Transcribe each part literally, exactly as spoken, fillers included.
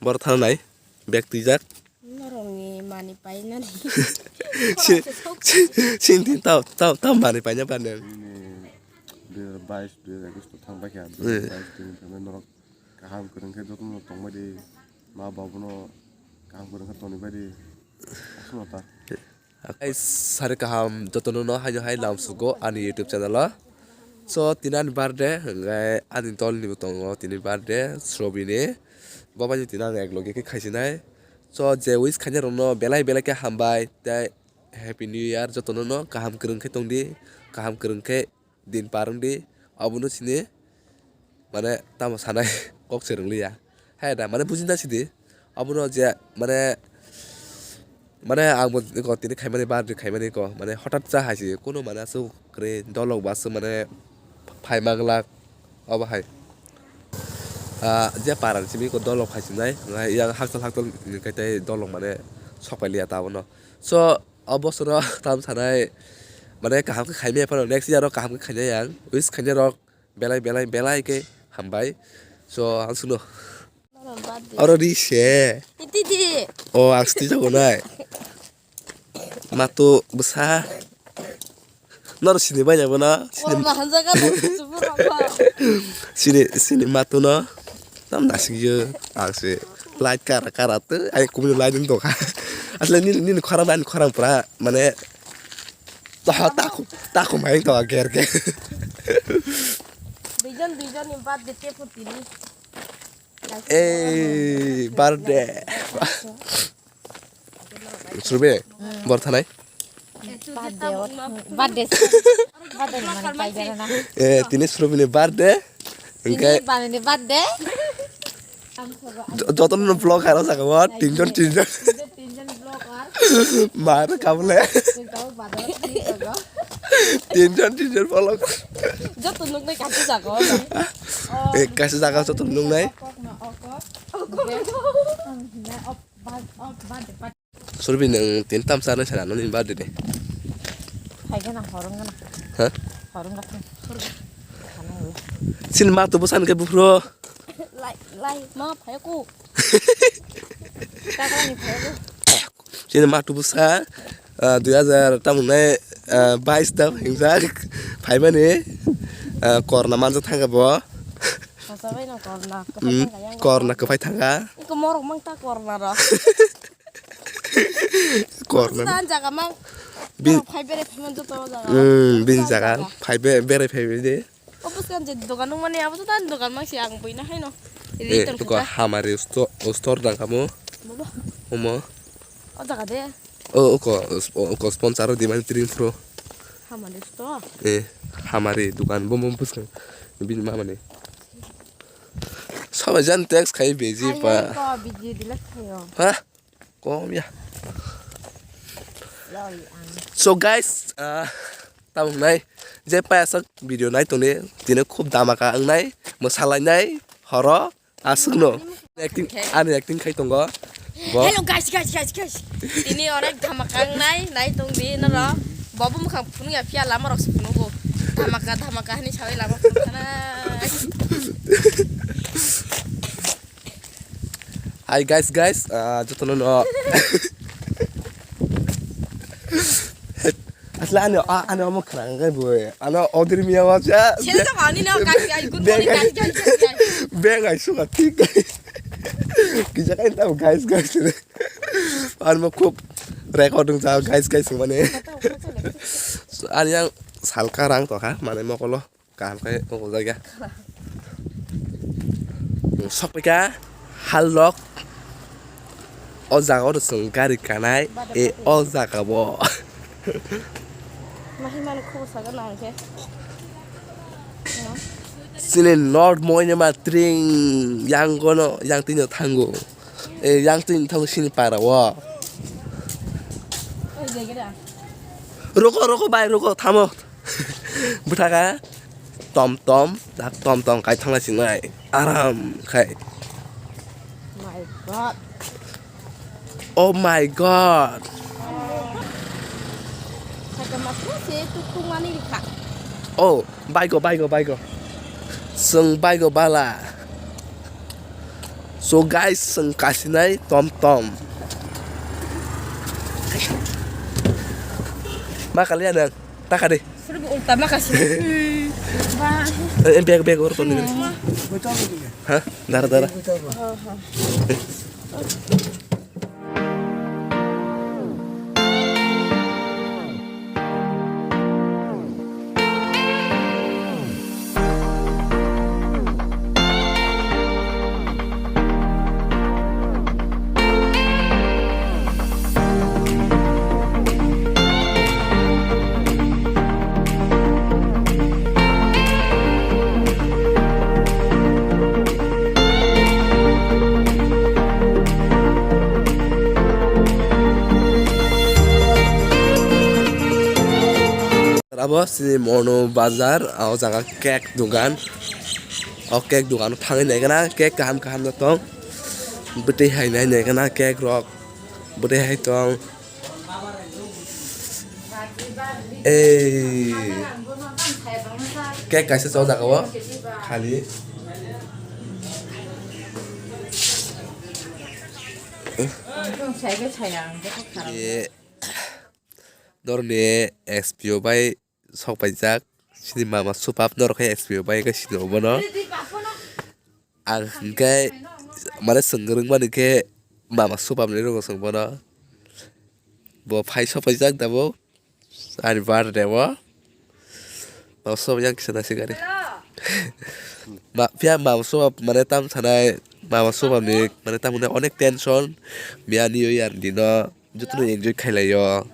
Boro thang nai, bag twijak. Norokni mani painani. Si-, si-, sinti tau, tau, tau mani paina panen. Nini dui hajar bais, dui hajar ekus to thang paikha, dui hajar bais tini thangwi norok kaham kwrwng khe jotono tongbai di, ma babuno kaham kwrwng khe tonibai di, aswkno ta. Hai, sari kaham jotono no haino hai lamsugo ani YouTube channel o. So, tini ani birthday, hwnkhe ani dol ni bo tongo tini birthday, Srobi ni. Bo bai tini ang ek loge khe khaisinai. So, je wish khainai rok no belai belai khe hambai, tei Happy New Year jotono no kaham kwrwng khe tongdi, kaham kwrwng khe din par wngdi, obono sini mane tamo sanai kok se rwngli ya. Hai da, mane bujina sidi, obono je mane, mane ang bo eko tini khaimani birthday khaimani eko, mane hotat cha hai si, kuno mane aswk kwrwi dolok bo aswk mane phai manglak, obo hai. Ah, je para ni simi eko dolok hai sinai, yang hakchal hakchal ni kaitai dolok mane sok pai liya ta abono. So, o bosoro tam sanai, mane, kaham khe khaimaya phano next year o kaham khe khainai ang. Wish khainai rok belai, belai, belai khe hambai. So, ang suno. Oro ri se. Iti di. O, ang siti jago nai. Matu bwsa. Noro sini bai nabo na? Sini, Korma hanjaga da, chubur rokha. Sini, sini matu no. Tam nasik yo, ang se light kara kara tu, ai kumni light ni doka. Asle nini, nini khorang, ani khorang pura, mane, to, taku, taku mai to, ger, ger. Duijon, duijon ni birthday te putini. Eh, birthday. Surbe, bor thanai. Birthday, birthday, birthday mani paijana na. Eh, tini Surbe ni birthday. Tini Engkai bani ni birthday. Jo-, jotono vlog haro jaga o, tinjon, tinjon. Tinjon vlogger. Mar kabule. Tinjon, tinjon vlog. Joto nuknai kaisa jaga o. Eh, kaisa jaga joto nuknai. Surbi nwng tini tam sana sana nini birthday de. Hai gana horong gana. Ha? Horong gana. Sin ma tu busan ke buphro. Lai, lai, ma phai ko. Kakani phai ko. Sin ma tu busa, ah, dui hajar tam nai, ah, bais tam hingjak phaimani, ah, korna manjak thangka bo. Kosa bai no korna, kosa Hmm, thangka yang korna kwphai thangka. Iko morok mang ta korna ro. Korna. Tan jaga mang. Bin- Phai bere phai man joto jaga. Hmm, bin Tan jaga. Phai be-, bere phai be de. O bwskan je dogan nung mani abo to tan dogan mang si ang buina haino. Eh, Return tuko khuja. Hamari sto-, store dang kamo. Bobo. Omo. O jaga de. O, oko, o, oko sponsor o dimani tring pro. Hamari store. Eh, Hamari dukan bom bom bwskan. Bini mamani. Sabai jan text khai beji pa. Ko video delete khayo. Ha? Kom ya. Lol, ang. So guys, ah, tabuk nai je payasok video nai tongni tini khub damaka wngnai, mwsalainai horo aswkno acting, ani acting khai tongo. Bo Hello guys, guys, guys, guys. Tini onek dhamaka wngnai, nai tongdi noro. Bobo mukhang phunukya phiya lama rok se phunugo. Dhamaka, dhamaka hani sawi lama phunukana. Hi guys, guys, ah, jotono no. Asla ani, a-, ani omo khna ngai bo. Ano odir miya wacha. Sel sa mani no, guys, guys, good morning, guys, guys, guys, guys. Beng ai suka tik. Kisa kai tau guys, guys. Ano mo khub recording sa guys, guys mane. Ani yang salka rang to ha, mane mokolo. Kaham khe tongo jaga. Sokphaikha halok. O jaga o chwng gari kanai. E o jaga bo. Mahimani khobor saga nang khe. Chini North Moinema tring yang gono yang tino thango. E yang tini thango sini para o. Roko roko bai roko thamo. Bwthaka tom tom, dak tom tom kai thangna sinai aram khai. My God. Oh my God. Saka masuk sih tukung ani rikha. Oh, baigo, baigo, baigo. Seng baigo bala. To guys, chwng kasinai tom tom. Ma kaliya nang, taka de. Ulta ma kasi. Ba. Eh, bag, bag, or toni. Ha? Dara, dara. Abo sini Mono Bazar, o jaga cake dogan. O cake dogan thangwi naikhe na, cake kaham kaham no tong. Bwtwi hai nai naikhe na cake rok. Bwtwi hai tong. Ei. Cake kaisa chawjak o. Khali. Ye. Norni S P O bai sok paijak. Sini mama supap norok khe S P O bai khe sini obono. Ang hwnkhe mane swng rwngmani khe mama supap ni rwngwi swng bono. Bo phai sok paijak tabuk ani birthday o. Mama supap yang kisa nasi gari. Ma, phiya mama supap mane tam sanai mama supap ni mane tam hwnwi onek tension. Miya ni yo yang dino. Jotono enjoy khailaio,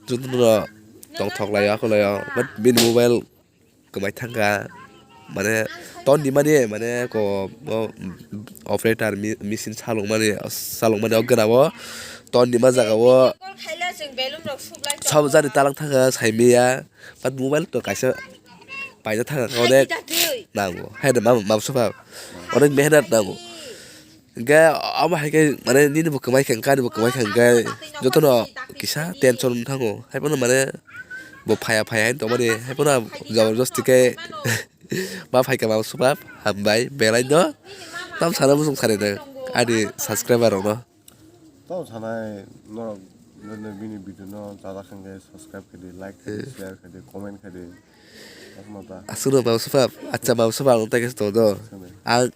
jotono tongthok laio, akholaio, but bini mobile kwmai thangkha, mane ton di mani, mane ko, o, operator mi-, machine salok mani, salok mani o gana o ton di ma jaga o sab jani talang thangkha saimaya, but mobile to kaisa paina thangkha onek nango, hai de ma, ma, ma, onek mehnat nango. Hingke omo hai khe mane nini bo kwmai khe wngkha, ani bo kwmai khe hingke jotono kisa tension wng thango. Haiphano mane bo phaiya phaiya hinwi tongmani, haiphano jabardasti khe ma phaikha mama supap hambai belai no. Tam sana muchung sari nang ani subscriber rok no. Tamo sanai norok bini video no chajak hingke subscribe khe di, like khe di, share khe di, comment khe di. Aswkno mama supap, acha mama supap ang tei khe tongo do. Ang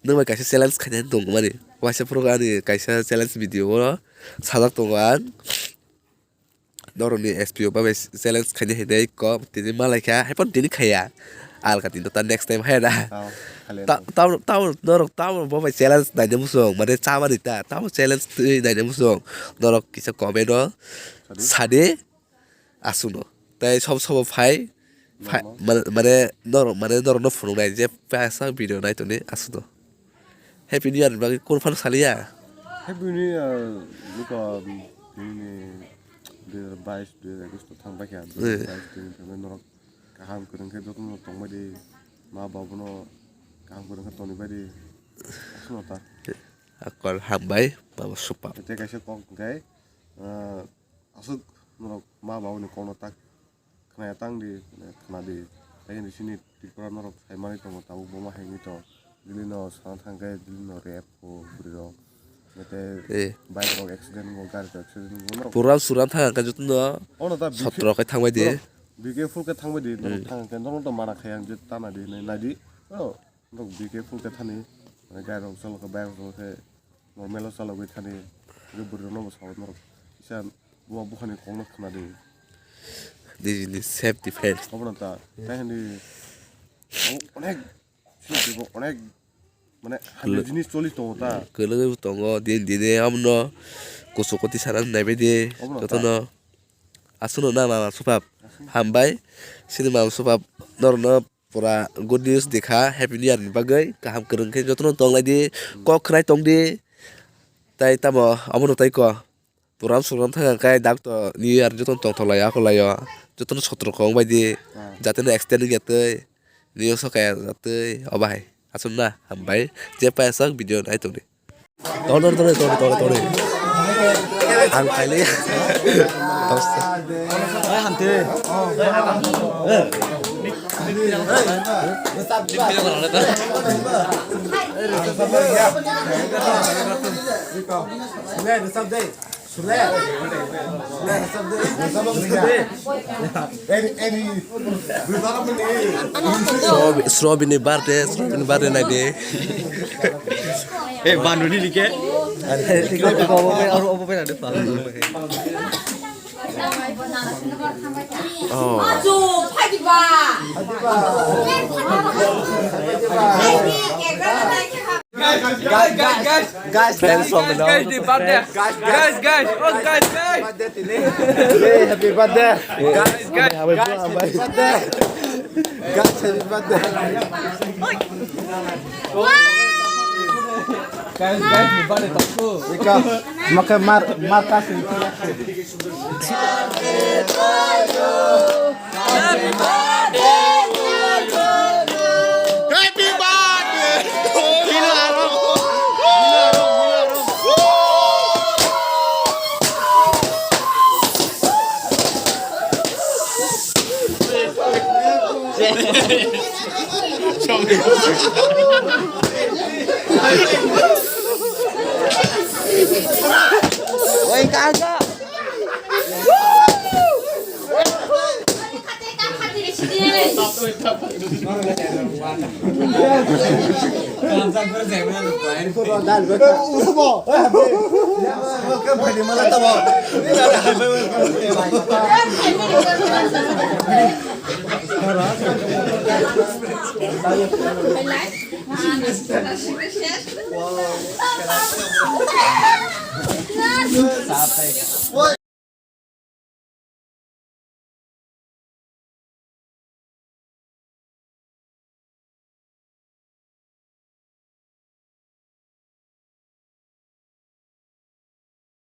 nwng bai kaisa challenge khainani tongo mani. Waisa phuru ani kaisa challenge video o sajak tongo ang. Norokni S P O bai challenge khainai hinwi kok tini malaikha, haiphano tini khaiya. Alka tini ta next time hai da. Tamo, tamo, norok tamo bo bai challenge naina muchung, mane chamani ta, tamo challenge twi naina muchung. Norok kisa comment o sadi. Aswkno. Tei sob sobo phai, phai, mane, mane norok, mane norokno phunuknai je paisa video nai tongdi aswkno. Happy New Year ni bagwi kunu phano saliya? Happy New Year, buka, nini dui hajar bais, dui hajar ekus to thang paikha, dui hajar bais tini thangwi norok kaham kwrwng khe jotono tongbai di, ma babuno kaham kwrwng khe tonibai di, aswkno ta. Akol hambai, baba supa. Tei kaisa kok hwnkhe, ah, Aswk norok ma babani kokno tak khnaya tang di, khna di. Tei chini Tripura norok sai manwi tongo, tabuk bo ma hai wngwi tongo. Dili no sana thang khe dili no rep o bwrwi rok. Tei bike rok accident wngo, gari rok accident wngo norok. Program suram thang khe jotono sotro khe thang bai di. B K full khe thang bai di, norok thang khe norok to mana khai ang je tana di nai di. Norok B K full khe thani, mane gari rok cholo khe, bike rok cholo khe normal o chalogwi thani, hwnkhe bwrwi rokno bo sao norok kisa buma bukhani kokno khna di. Nijini self defense. Obono ta, tei hindi onek sini bo onek mane hamya jinis choli tongo ta. Kwlwngwi bo tongo, din dine omono kuchuk kwtwi sana naibaidi jotono. Aswkno na mama supap hambai, sini mama supap norokno. Pura good news di kha, Happy New Year ni bagwi. Kaham kwrwng khe jotono tong lai di, kok khwnai tong di. Tai tamo, omono tai ko. Program sogram thang khe dak to New Year jotono tongthok lai, akhor lai o. Jotono sotro kong bai di. Jate no accident wngya twi. New Year soka ya twi. O bahai. Aswk na, hambai. Je paisa video nai tong di. Tore, tore, tore, tore, tore. Ang khaile. Dosta. Srobi-, Srobini birthday, Srobini birthday naidi. Eh, Banuni ni ke? Obo bai, obo bai, obo bai. Oh. Guys, guys, guys, guys, guys, friends from the north. Guys, guys, guys, oh, guys, guys. Hey, happy birthday. Guys, guys, guys, happy birthday. Guys, happy birthday. Guys, guys, happy birthday, Tangku. Ika, maka mar, markas. Oi, kaka.